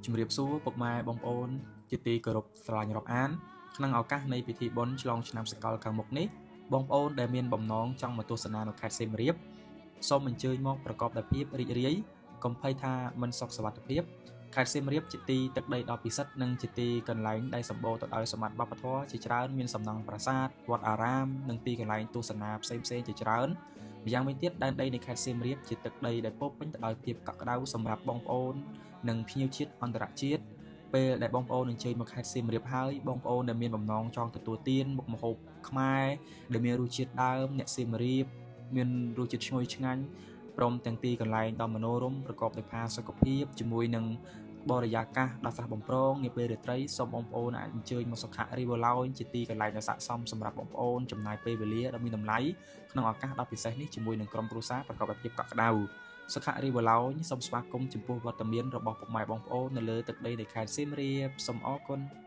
ជំរាបសួរពុកម៉ែបងប្អូនជាទីគោរពស្រឡាញ់រាប់អានក្នុងឱកាសនៃពិធីបុណ្យឆ្លងឆ្នាំសកលខាងមុខនេះបងប្អូនដែលមានបំណងចង់មកទស្សនានៅខេត្តសៀមរាបសូមអញ្ជើញមកប្រកបដោយភាពរីករាយកុំភ័យថាមិនសុខសុវត្ថិភាពខេត្តសៀមរាបជាទីទឹកដីដ៏ពិសិដ្ឋនិងជាទីកន្លែងដែលសម្បូរទៅដោយសម្បត្តិវប្បធម៌ជាច្រើនមានសំណង់ប្រាសាទវត្តអារាមនិងទីកន្លែងទស្សនាផ្សេងៗជាច្រើនម្យ៉ាងវិញទៀតដែនដីនៃខេត្តសៀមរាបជាទឹកដីដែលពោរពេញទៅដោយភាពកក់ក្ដៅសម្រាប់បងប្អូននិងភ្ញៀវជាតិអន្តរជាតិពេលដែលបងប្អូនអញ្ជើញមកខេត្តសៀមរាបហើយបងប្អូនដែលមានបំណងចង់ទទួលទានមុខម្ហូបខ្មែរដែលមានរសជាតិដើមអ្នកសៀមរាបមានរសជាតិឈ្ងុយឆ្ងាញ់ព្រមទាំងទីកន្លែងដ៏មនោរម្យប្រកបដោយផាសុកភាពជាមួយនឹងបរិយាកាសដ៏ស្រស់បំព្រងនាពេលរាត្រីសូមបងប្អូនអាចអញ្ជើញមកសុខៈ River Lounge ជាទីកន្លែងដ៏ស័ក្តិសមសម្រាប់បងប្អូនចំណាយពេលវេលាដ៏មានតម្លៃក្នុងឱកាសដ៏ពិសេសនេះជាមួយនឹងក្រុមគ្រួសារប្រកបដោយភាពកក់ក្ដៅសុខៈ River Lounge សូមស្វាគមន៍ចំពោះវត្តមានរបស់ពុកម៉ែបងប្អូននៅលើទឹកដីនៃខេត្តសៀមរាបសូមអរគុណ។